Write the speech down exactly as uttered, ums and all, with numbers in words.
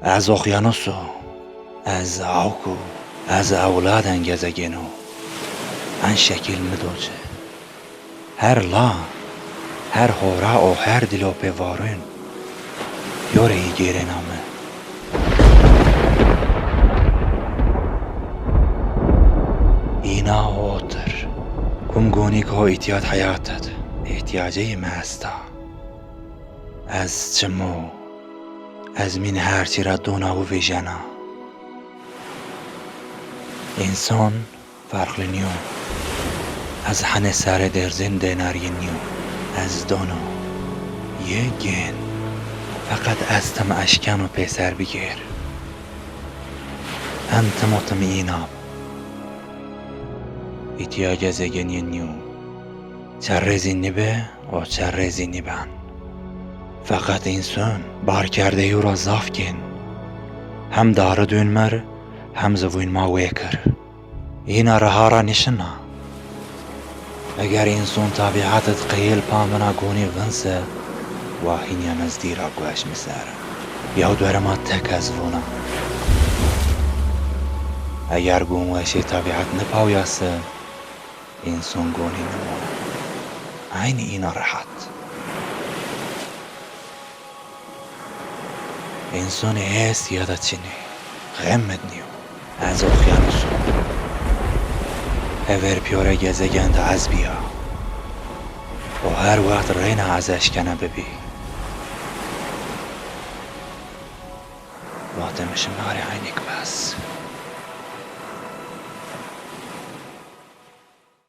Ez oxyanus o, ez awk o, ez ewladen gezegên o. En şekil mi do ci. Her la, her hora û her dilo pê varûn, yo reyî gêrêna mi. Îna otir. Kum gonî ko îtiyad heyat id, îhtiyaceyê mi esta. Ez çim o, ez mîn her çî ra dona û vêjena. Însan ferqli nîyo. Ez henê serê derzên dênarî nîyo. Ez dono. Yê gên. Feqet ez tim eşkeno pêser bigêr. En tim o tim îna. Îtiyacê zegenîye nîyo. Çerrê zî nîbe û çerrê zî nîben. Feqet însan barkerdeyû ra zaf kên. Hem dari dûn mir, hem zî vûn ma wêkir. Îna riha ra nîşina. Eger însan tebîet id qeyêl pa mina gonî vinse, wa hînîya nezdî ra gueş mi ser. Yew derima tek ez vûna. Eger gonweşê tebîet nipawîyase, însan gonî nimona. Eynî îna rehet. Însanê hêst ya da çinê, xem mi d nîyo. Ez oxyanus o. Hever pîyore gezegen de ez bîya. O her wext reyna ez eşkena bibî. Vatê mi şinarê eynîk bes.